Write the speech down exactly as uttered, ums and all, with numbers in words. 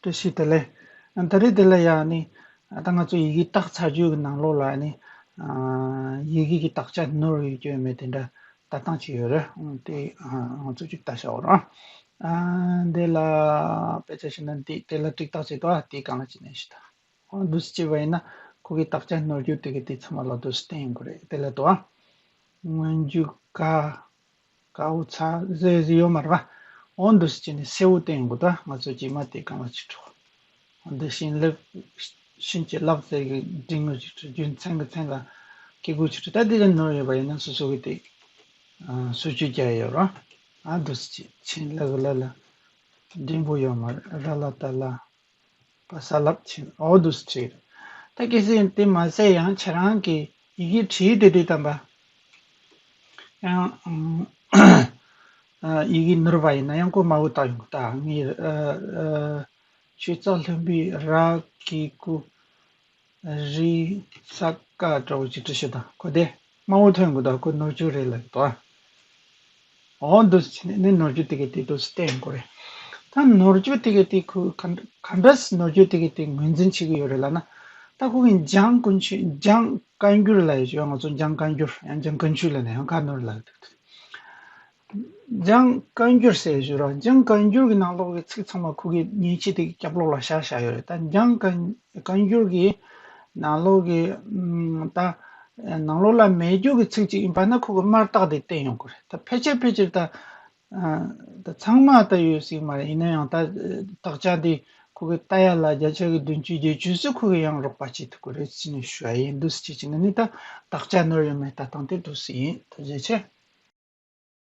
བཀྲ་ཤིས་བདེ་ལེགས། ད་རེས་དེ་ལ་ཡང་ནི་ད་ང་ཚོ་ཡི་གེ་བཏགས་ཚར་རྒྱུ་གི་ནང་ལོགས་ལ་ནི་ཡི་གེ་གི་དག་ཆ་ནོར་ཡོད་རྒྱུ་མེད་དེ་འདྲ་ལྟ་སྟངས་ཅིག་ཡོད་རེད། དེ་ང་ཚོ་ཅིག་ལྟ་བྱ་འོ་ར། འདི་ལ་དཔེ་ཆ་ཞིག་ན་འདི་དེ་ལ་ཏིག་ཏག་བྱེད་དོ། དེའི་སྒང་ལ་ཅིག་ནས་ཞིག་ད། འོ་འདུག་སེ་བྱས་པ་ཡིན་ན་ཁོ་གི་དག་ཆ་ནོར་རྒྱུ་དེ་གི་དེ་ཚང་མ་ལ་འདུག་སེ་བསྟན་ཡོང་གི་རེད། དེ་ལ་དོ། སྔོན་འཇུག་ག་གའོ་ཚ་ཟེར་ཟེར་ཡོད་མ་རེད་པ། འོ་འདུག་སེ་བྱས་ནས་གསལ་བོ་བསྟན་ཡོང་གི་འདུག་ང་ཚོ་རྗེས་མ་དེ་སྒང་ལ་ཅིག་འགྲོ། འོ་འདི་བྱིན་རླབས། བྱིན་གྱིས་བརླབས་ཟེར་གི་འབྲི་དངོས་ཅིག་འགྲོ། རྒྱུ་མཚན་གི་མཚན་ལ་སྐྱེ་དགུ་ཅིག་འགྲོ། ད་དེ་ལ་ནོར་ཡོད་པ་ཡིན་ན་སོ་སོ་གི་དེ་སོ་བཅོས་རྒྱག་ཡོད་ར། ཨ་འདུག་སེ་བྱས་བྱིན་ལ་གི་ལ་ལ་འབྲིང་པོ་ཡོད་མ་རེད། ར་ལ་ད་ལ། པ་ས་ལབ་ཆེན་འོ་འདུག་སེ་བྲིས། ད་གལ་སྲིད་དེ་མ་ཟད་ཡང་ཁྱེད་རང་གིས་ཡི་གེ་བྲིས་ཏེ་དེ་བཏང་པ། ཡང་ཨ་ཡི་གེ་ནོར་བ་ཡིན་ན་ཡང་ཁོ་མ་འོ་བཏགས་ཡོང་གི། ད་ངས་ཨ་ཨ་ཆོས་རྩ་ལྷུན་པོའི་ར་གི་གུ་རི་ས་ཀ་འདྲ་བོ་ཅིག་བྲིས་ཤིག་དང་ཁོ་དེ། མ་འོ་ཐོན་དགོས་དོ། ཁོ་ནོར་བཅོས་རེད་ལབ་དོ། འོ་འདུག་སེ་བྱས་ནས་ནི་ནོར་བཅོས་དེ་གའི་དེ་འདུག་སེ་བསྟན་དགོས་རེད། ད་ནོར་བཅོས་དེ་གའི་དེ་ཁོ་ག་ག་འདྲ་སེ་ནོར་བཅོས་དེ་གའི་དེ་ངོས་འཛིན་བྱེད་ཀྱི་ཡོད་རེད་ལབ་ན། ད་ཁོ་གི་འཇང་དཀོན་མཆོག་འཇང་བཀའ་འགྱུར་ལབ་ཡོད་ཅོ། ང་ཚོ་འཇང་བཀའ་འགྱུར་ཡང་འཇང་དཀོན་མཆོག་ལབ་ན་ཡང་ཁ་ནོར་ལབ་འདུག་འཇང་བཀའ་འགྱུར་ཟེར་ཞུ་ར། འཇང་བཀའ་འགྱུར་གྱི་ནང་ལོགས་ཀྱི་ཚིག་ཚང་མ་ཁོ་གི་མཉེན་ཆས་དེ་གི་རྒྱབ་ལོགས་ལ་བཞག་བཞག་ཡོད་རེད། ད་འཇང་བཀའ་བཀའ་འགྱུར་གྱི་ནང་ལོགས་ཀྱི་ཨམ་ད་ནང་ལོགས་ལ་མེད་རྒྱུ་གི་ཚིག་ཅིག་ཡིན་པ་ན་ཁོ་གི་དམར་རྟགས་དེ་བསྟན་ཡོང་གི་རེད། ད་ཕལ་ཆེར་ཕལ་ཆེར་ད་ད་ཚང་མ་ལྟ་ཡོད་སྲིད་མ་རེད། ཡིན་ན་ཡང་ད་དག་ཆ་དེ་ཁོ་གི་ལྟ་ཡ་ལ་བརྒྱ་ཆ་གི་བདུན་ཅུ་བརྒྱད་ཅུ་ཙམ་ཁོ་གི་ཡང་རོགས་པ་བྱེད་ཐུབ་ཀྱི་རེད་ཟེར་ནས་ཞུ་ཡ་ཡིན། འདུག་སེ་བྱས་ནས་ནི་ད་དག་ཆ་ནོར་ཡོད་མེད་ལྟ་སྟངས་དེ་འདུག་སེ་ཡིན། ཐུགས་རྗེ་ཆེ།